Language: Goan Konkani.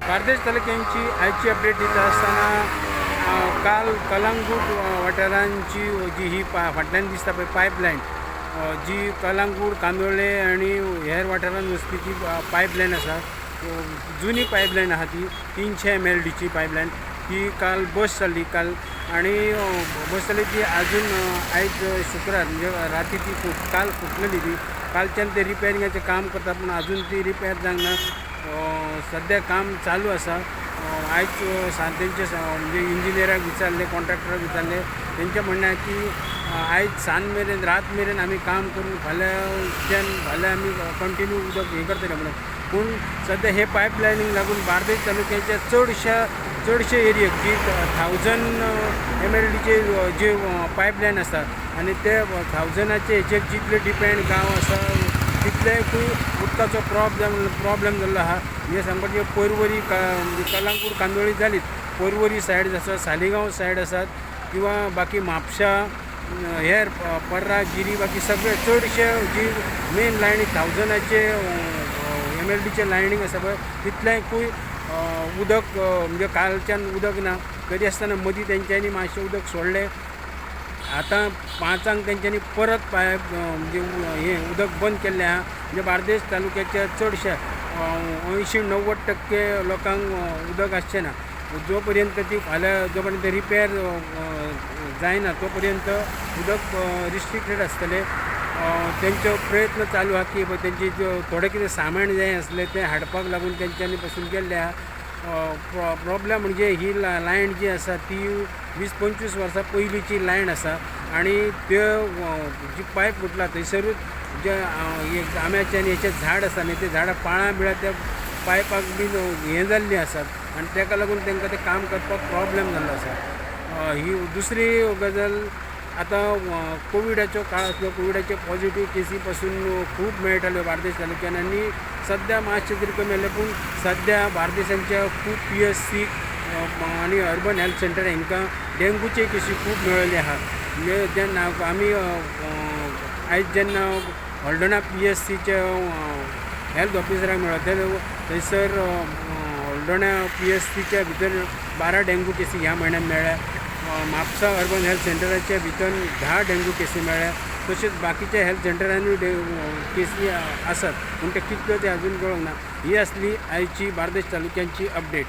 बार्देश तालुक्यांची आयची अपडेट दिता आसतना काल कलंगूट वाठारांची जी ही फाटल्यान दिसता पळय पायपलायन जी कलंगूट, कांदोळे आनी हेर वाठारांत वचपी ती पायपलायन आसा, जुनी पायपलायन आसा ती 300 MLDची पायपलायन ती काल बस जाल्ली काल आनी बस जाली ती आजून आयज शुक्रार म्हणजे राती ती काल फुटलेली ती कालच्यान ते रिपेरिंगाचें काम करता पूण आजून ती रिपेर जावंक ना. सद्या काम चालू आसा. आयज तेंचे म्हणजे इंजिनियराक विचारले, कॉन्ट्रॅक्टराक विचारले, तेंचें म्हणणें आहा की आयज सांज मेरेन रात मेरेन आमी काम करून फाल्यांच्यान फाल्यां आमी कंटिन्यू उदक हें करतले म्हणून. पूण सद्या हे पायपलायनीक लागून बार्देश तालुक्याच्या चडशे एरियेक जी 1000 MLDचे जे पायपलायन आसा आनी ते 1000चे हेचेर जितले डिपेंड गांव आसा तितलेकूय उदकाचो प्रॉब्लेम जाल्लो आहा. म्हणजे सांगपाचें पर्वरी कलंगूट कांदोळी जालीच, पर्वरी सायड आसा, सालिगांव सायड आसात किंवा बाकी म्हापशा हेर पर्रा गिरी बाकी सगळे चडशे जी मेन लायनी 1000चे MLDचे लायनींग आसा पळय तितलेकूय उदक म्हणजे कालच्यान उदक ना. तरी आसतना मदीं तेंच्यांनी मातशें उदक सोडलें. आतां 5 तेंच्यांनी परत पायप म्हणजे हें उदक बंद केल्लें आहा. म्हणजे बार्देश तालुक्याच्या चडश्या 80-90% लोकांक उदक आसचें ना. जो पर्यंत ती फाल्यां जो पर्यंत रिपेर जायना तो पर्यंत उदक रिस्ट्रिक्टेड आसतलें. तेंचो प्रयत्न चालू आहा की तेंची थोडें कितें सामान जाय आसलें तें हाडपाक लागून तेंच्यांनी पसून केल्लें आहा. प्रॉब्लेम म्हणजे ही लायन जी आसा ती 20-25 वर्सां पयलींची लायन आसा आनी त्यो जी पायप फुटला थंयसरूच जे आंब्याचें आनी हेचें झाड आसा न्ही ते झाडां पाळां बिळां त्या पायपाक बीन हें जाल्लीं आसात आनी ताका लागून तांकां तें काम करपाक प्रॉब्लेम जाल्लो आसा. ही दुसरी गजाल, आतां कोविडाचो काळ आसलो, कोविडाचे पॉझिटीव केसी पासून खूब मेळटाल्यो बार्देश तालुक्यान आनी सद्या मातशें तरी कमी जालें. पूण सद्या बार्देशांच्या खूब PSC आनी अर्बन हेल्थ सेंटर हांकां डेंगूचे केसी खूब मेळ्ळिल्ले आहा. म्हणजे जेन्ना आमी आयज जेन्ना हळदोणा PSCच्या हेल्थ ऑफिसराक मेळ्ळो तेन्ना थंयसर हळदोण्या PSCच्या भितर 12 डेंगू केसी ह्या म्हयन्यान मेळ्ळ्या. म्हापसा अर्बन हेल्थ सेंटराच्या भितर 10 डेंगू केसी मेळ्ळ्या. तशेंच बाकीच्या हेल्थ सेंटरांनी केसी आसात पूण ते कितल्यो ते अजून कळोंक ना. ही आसली आयची बार्देश तालुक्यांची अपडेट.